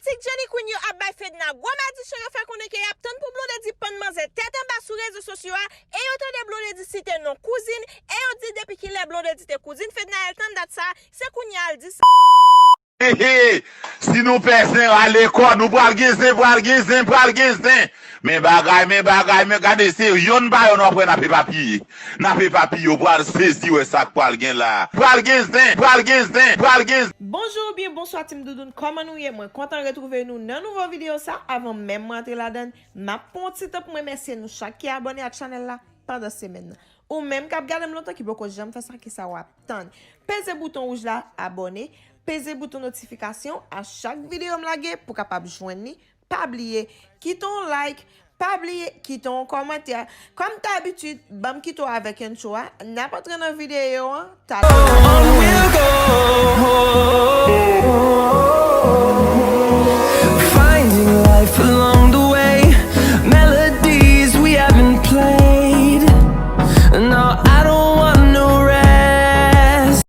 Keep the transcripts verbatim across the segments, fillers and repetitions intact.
Fanatik Jenny Queen yo ap bay Fedna gwo madichon, yo fè konnen ke y ap tann pou Blondedy pann manzè tèt anba sou rezo sosyo a, e yo tande Blondedy site non kouzin, e yo di depi kilè Blondedy te kouzin Fednaelle tann dat sa, se kounye a l di sa. He, he, si nou pè zen rale kò nou, pral gen zen, pral gen zen, pral gen zen. Men bagay, men bagay, men gade se yonn pa yonn w ap wè n ap epapiye. N ap epapiye, w pral sezi wè sa k pral gen la. Pral gen zen, pral gen zen, pral gen zen. Bonjou oubyen bonswa Team Doudoune, kòman nou ye? Mwen kontan retwouve nou nan nouvo videyo sa. Avan menm mwen antre ladan l, m ap pran yon ti tan pou m remèsye nou chak ki abòne ak chanèl la pandan semèn nan. Ou menm k ap gade m lontan ki poko janm fè sa, kisa w ap tann? Peze bouton wouj la, abòne, peze bouton notifikasyon a chak videyo m lage pou w kapab jwenn li. Pa bliye kite yon like, pa bliye kite yon kòmantè. Kòm dabitid, ban m kite w avèk entwo a. N ap antre nan videyo an talè. Finding life along the way. Melodies we haven't played. No, I don't want no rest.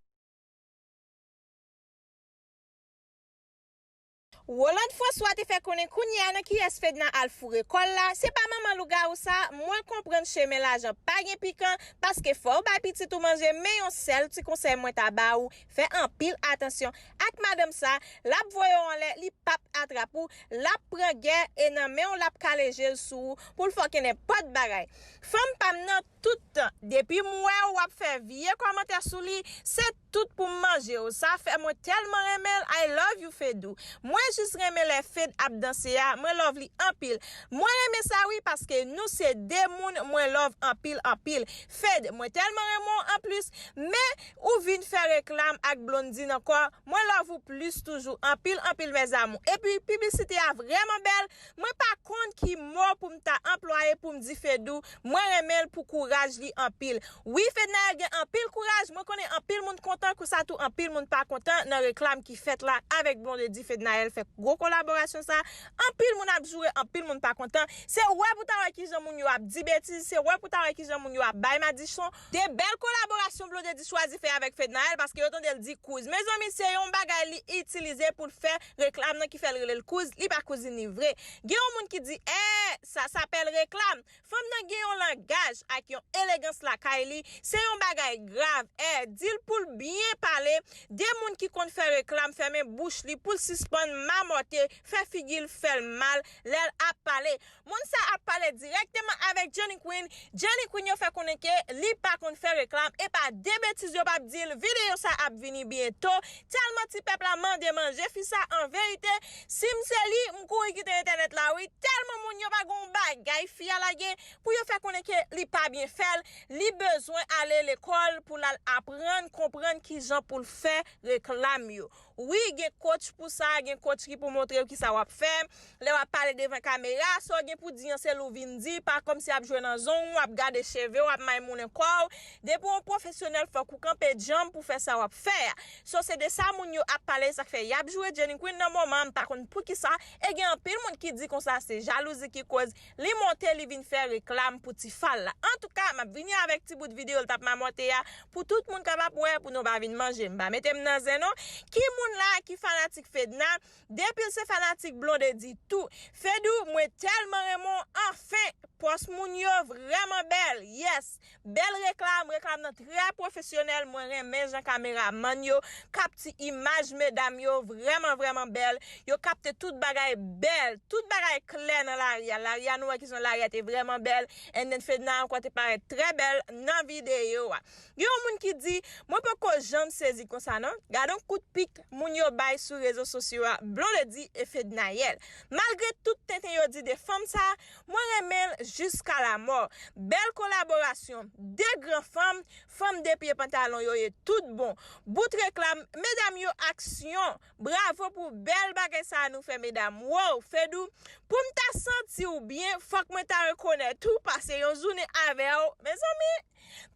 Rolande François te fè konnen kounye a nan kiyès Fedna al foure kò l la, se pa manman lougawou sa, mwen konprann chemen lajan pa gen pikan, paske fò w bay pitit ou manje, men yon sèl ti konsèy mwen ta ba ou, fè anpil atansyon ak madanm sa, l ap voye w anlè, li p ap atrap ou, l ap pran gè e nan men w l ap kale je l sou ou pou l fè w kenenpòt bagay. Fanm pa m nan tout tan, depi m wè w ap fè vye kòmantè sou li, se tout pou m manje w. Sa fè mwen tèlman renmen l, I love you Fedou. Mwen jis renmen lè Fed ap danse a, mwen love li anpil. Mwen renmen sa wi paske nou se de moun mwen love anpil anpil. Fed, mwen tèlman renmen w anplis, men ou vin fè reklam ak Blondedy ankò, mwen love ou plis toujou, anpil anpil mes amours. Epi piblisite a vrèman bèl, mwen pa konn ki mo pou m ta anplwaye pou m di Fedou, mwen renmen l pou kouraj li anpil. Wi, Fednaelle gen anpil kouraj, mwen konnen anpil moun kontan, konsa tou anpil moun pa kontan nan reklam ki fèt la avèk Blondedy Fednaelle fè gwo kolaborasyon sa, anpil moun ap joure, anpil moun pa kontan, se wè pou ta wè kijan moun yo ap di betiz, se wè pou ta wè kijan moun yo ap bay madichon, de bèl kolaborasyon Blondedy chwazi fè avèk Fednaelle paske yo tande l di kouz. Mezanmi, se yon bagay li itilize pou l fè reklam nan ki fè l rele l kouz, li pa kouzin li vre. Gen yon moun ki di, eh, ça s'appelle reklam. Fanm nan gen yon langaj ak yon elegans lakay li, se yon bagay grav, eh, di l pou l byen pale, de moun ki konn fè reklam fèmen bouch li pou l sispann mamòte, fè figi l fè l mal lè l ap pale. Moun sa ap pale dirèkteman avèk Jenny Queen. Jenny Queen yo fè konnen ke li pa konn fè reklam, e pa de betiz yo p ap di l. Videyo sa ap vini byento. Tèlman ti pèp la mande manje fi sa. An verite, si m se li, m kouri kite entènèt la wi. Tèlman moun yo pa gen yon bagay fi a lage pou yo fè konnen ke li pa byen fè l. Li bezwen ale lekòl pou l al aprann konprann kijan pou l fè reklam yo. Wi, gen coach pou sa, gen coach ki pou montre w kisa w ap fè. Lè w ap pale devan kamera, sa w gen pou di an se l ou vin di, pa kòmsi ap jwe nan zong w, ap gade cheve w, ap maymounen kò w. Depi w pwofesyonèl, fòk ou kanpe djanm pou fè sa w ap fè a. So, se de sa moun yo ap pale, sa k fè y ap joure Jenny Queen nan moman an, m pa konn poukisa, e gen anpil moun ki di konsa se jalouzi ki koz li monte, li vin fè reklam pou ti fa l la. Antouka, m ap vini avèk ti bout videyo l t ap mamòte a, pou tout moun kapab wè, pou nou pa vin manje m. Pa mete m nan zen non. Ki moun la ki fanatik Fedna? Depi l se fanatik Blondedy tou. Fedou, mwen tèlman renmen w, anfen! Pòs moun yo vrèman bèl, yes! Bèl reklam, reklam nan trè pwofesyonèl, mwen renmen jan kameramann yo kapti imaj medam yo, vrèman, vrèman bèl. Yo kapte tout bagay bèl, tout bagay klè nan lari a. Lari a nou wè kijan lari a te vrèman bèl, and then Fedna ankò te parèt trè bèl nan videyo a. Gen yon moun ki di, mwen poko janm sezi konsa non. Gade yon kout pik moun yo bay sou rezo sosyo a, Blondedy e Fednaelle. Malgre tout tenten yo di de fanm sa, mwen renmen l jiska lamò. Bèl kolaborasyon, de gran fanm, fanm de pye pantalon yo ye tout bon. Bout reklam, medam yo aksyon. Bravo pou bèl bagay sa nou fè medam. Wow, Fedou, pou m ta santi w byen, fòk mwen ta rekonèt ou pase yon jounen avè w. Mezanmi,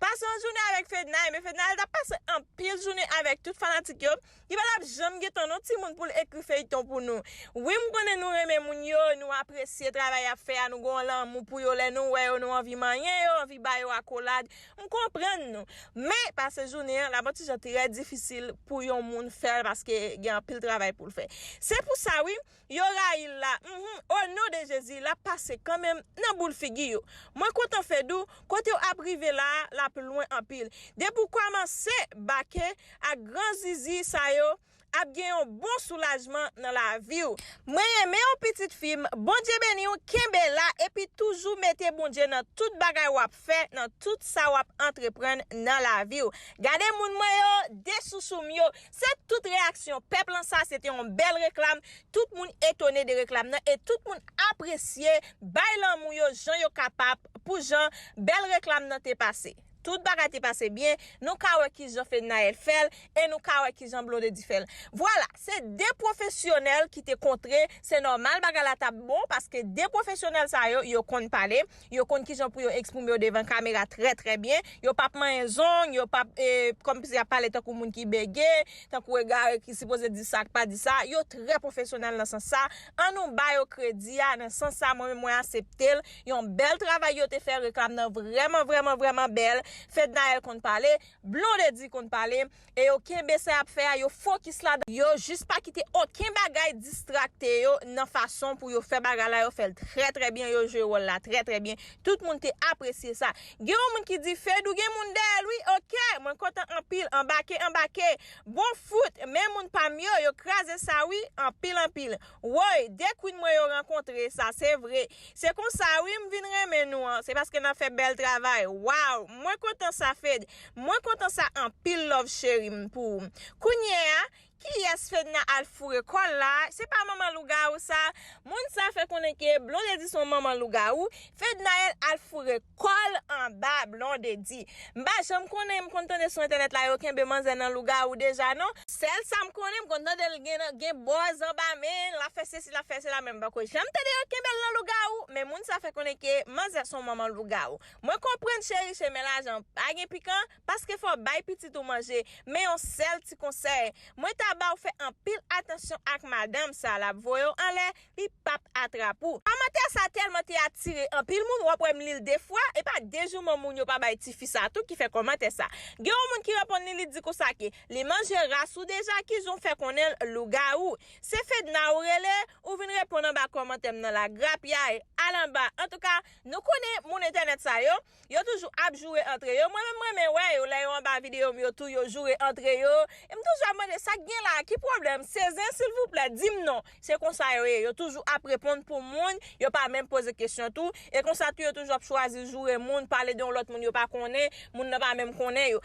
pase yon jounen avèk Fednaelle, men Fednaelle t ap pase anpil jounen avèk tout fanatik yo. Li pa t ap janm gentan non timoun pou l ekri feyton pou nou. Wi, m konnen nou renmen moun yo, nou apresye travay y ap fè a, nou gen yon lanmou pou yo. yo, lè nou wè yo, nou anvi manyen yo, anvi ba yo akolad. M konprann nou. Men, pase jounen an, l ap yon ti jan trè difisil pou yon moun fè l paske gen anpil travay pou l fè. Se pou sa, wi, yo rayi l la. Mhm. O non de Jezi, l ap pase kanmenm nan boul figi yo. Mwen kontan Fedou, kote w ap rive la a, l ap lwen anpil. Depi w kòmanse bake ak gran zizi sa yo, ap gen yon bon soulajman nan lavi w. Mwen renmen w, pitit fi m. Bondye beni w, kenbe la, epi toujou mete Bondye nan tout bagay w ap fè, nan tout sa w ap antreprann nan lavi w. Gade moun mwen yo, de chouchou m yo. Se tout reyaksyon pèp lan sa, se te yon bèl reklam. Tout moun etone de reklam nan, e tout moun apresye, bay lanmou yo jan yo kapab pou jan bèl reklam nan te pase. Tout bagay te pase byen, nou ka wè kijan Fednaelle fè l, e nou ka wè kijan Blondedy fè l. Vwala, se de pwofesyonèl ki te kontre, se nòmal bagay la t ap bon, paske de pwofesyonèl sa yo, yo konn pale, yo konn kijan pou yo eksprime yo devan kamera trè, trè byen, yo p ap manyen zong, yo p ap, e, kòmsi y ap pale tankou moun ki bege, tankou egare ki sipoze di sa, k pa di sa, yo trè pwofesyonèl nan sans sa. Ann nou ba yo kredi a, nan sans sa, mwen menm mwen aksepte l. Yon bèl travay yo te fè, reklam nan vrèman, vrèman, vrèman bèl. Fednaelle konn pale, Blondedy konn pale, e yo kenbe sa y ap fè a, yo fokis ladan. Yo jis pa kite okenn bagay distrakte yo nan fason pou yo fè bagay la, yo fè l trè, trè byen, yo jwe wòl la trè, trè byen. Tout moun te apresye sa. Gen yon moun ki di, Fedou gen moun dèyè l wi, oke, mwen kontan anpil, anbake, anbake. Bon fout, men moun pa m yo, yo kraze sa wi, anpil, anpil. Woy, de queen mwen yo rankontre, sa se vre. Se konsa wi m vin renmen nou an, se paske n ap fè bèl travay. Waw, mwen kontan sa Fed, mwen kontan sa anpil love cheri m pou ou. Kounye a, kiyès Fedna al foure kò l la? Se pa manman lougawou sa? Moun sa fè konnen ke Blondedy se yon manman lougawou. Fednaelle al foure kò l anba Blondedy. M pa janm konnen, m konn tande sou entènèt la yo kenbe manzè nan lougawou deja non. Sèl sa m konnen, m konn tande l gen, gen bòz anba men l, l ap fè sesi, l ap fè sela, men m poko janm tande yo kenbe l nan lougawou. Men moun sa fè konnen ke manzè se yon manman lougawou. Mwen konprann cheri, chemen lajan pa gen pikan, paske fò w bay pitit ou manje. Men yon sèl ti konsèy, mwen ta ba w fè anpil atansyon ak madanm sa, l ap voye w anlè, li p ap atrap ou. Kòmantè sa tèlman te atire anpil moun, w ap wè m li l de fwa, e pa dejouman moun yo pa bay tifi sa tou ki fè kòmantè sa. Gen yon moun ki reponn li, li di konsa ke li manje ras ou deja, kijan w fè konnen l lougawou? Se Fedna ou rele, ou vin reponn anba kòmantè m nan la, grapyay, al anba. Antouka, nou konnen moun entènèt sa yo, yo toujou ap joure antre yo. Mwen menm, mwen renmen wè yo lè yo anba videyo m yo tou, yo joure antre yo. E m toujou ap mande, sa k gen la? Ki pwoblèm? Se zen, silvouplè, di m non. Se konsa yo ye. Yo toujou ap reponn pou moun, yo pa menm poze kesyon tou. E konsa tou, yo toujou ap chwazi joure moun, pale de yon lòt moun yo pa konnen, moun nan pa menm konnen yo.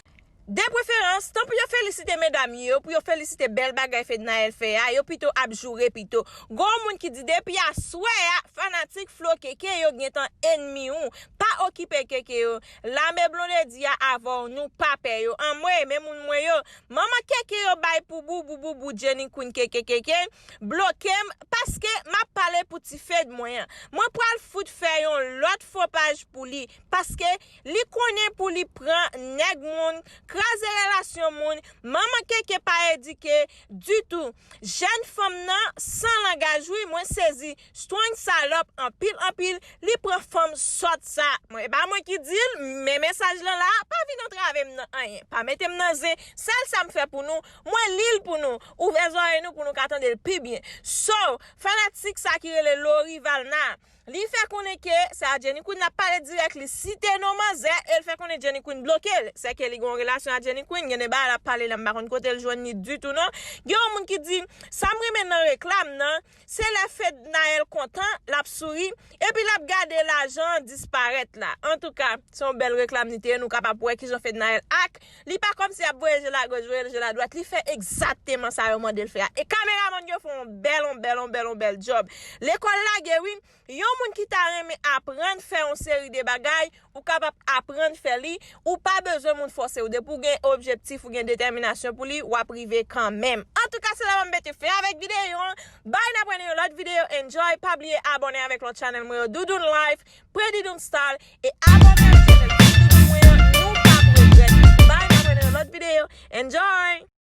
De preferans, tan pou yo felisite medam yo, pou yo felisite bèl bagay Fednaelle fè a, yo pito ap joure pito. Gon moun ki di depi aswè a, fanatik Flo Keke yo gentan ènmi w. Pa okipe Keke yo. Lame Blondedy a avè w, nou pa pè yo. Anmwey, men moun mwen yo. Manman Keke yo bay pou boubou, boubou, Jenny Queen, Keke, Keke. Bloke m, paske m ap pale pou ti Fed mwen an. Mwen pral fout fè yon lòt fo paj pou li. Paske li konnen pou li pran nèg moun, kraze relasyon moun, manman Keke pa edike ditou. Jèn fanm nan san langaj wi, mwen sezi. Strong salòp anpil anpil, li pran fanm sòt sa. Mwen, e pa mwen ki di l, men mesaj lan la, pa vin antrave m nan anyen. Pa mete m nan zen, sèl sa m fè pou nou, mwen li l pou nou. Ouvè zòrèy nou pou nou ka tande l pi byen. So, fanatik sa ki rele Lorivalna, li fè konnen ke se a Jenny Queen l ap pale dirèk, li site non manzè, e l fè konnen Jenny Queen bloke l. Sèke li gen yon relasyon a Jenny Queen, gen de bagay l ap pale la, m pa konn kote l jwenn li ditou non. Gen yon moun ki di, sa m renmen nan reklam nan, se lè Fednaelle kontan, l ap souri, epi l ap gade lajan an disparèt la. Antouka, se yon bèl reklam li te ye, nou kapab wè kijan Fednaelle ak, li pa kòmsi ap voye je l agoch, voye je l adwat, li fè egzakteman sa yo mande l fè a. E kameramann yo fè yon bèl, yon bèl, yon bèl, yon bèl djòb. Lekòl lage wi, yon moun ki ta renmen aprann fè yon seri de bagay, ou kapab aprann fè li, ou pa bezwen moun fòse w. Depi w gen objektif, ou gen detèminasyon pou li, w ap rive kanmenm. Antouka, se la m ap mete fen avèk videyo an. Bye, n ap wè nan yon lòt videyo. Enjoy, pa bliye abòne avèk lòt chanèl mwen yo, Doudoune Life, Predidoune Style, e abòne ak chanèl Predidoune mwen an, nou p ap regrèt. Bye, n ap wè nan yon lòt videyo. Enjoy!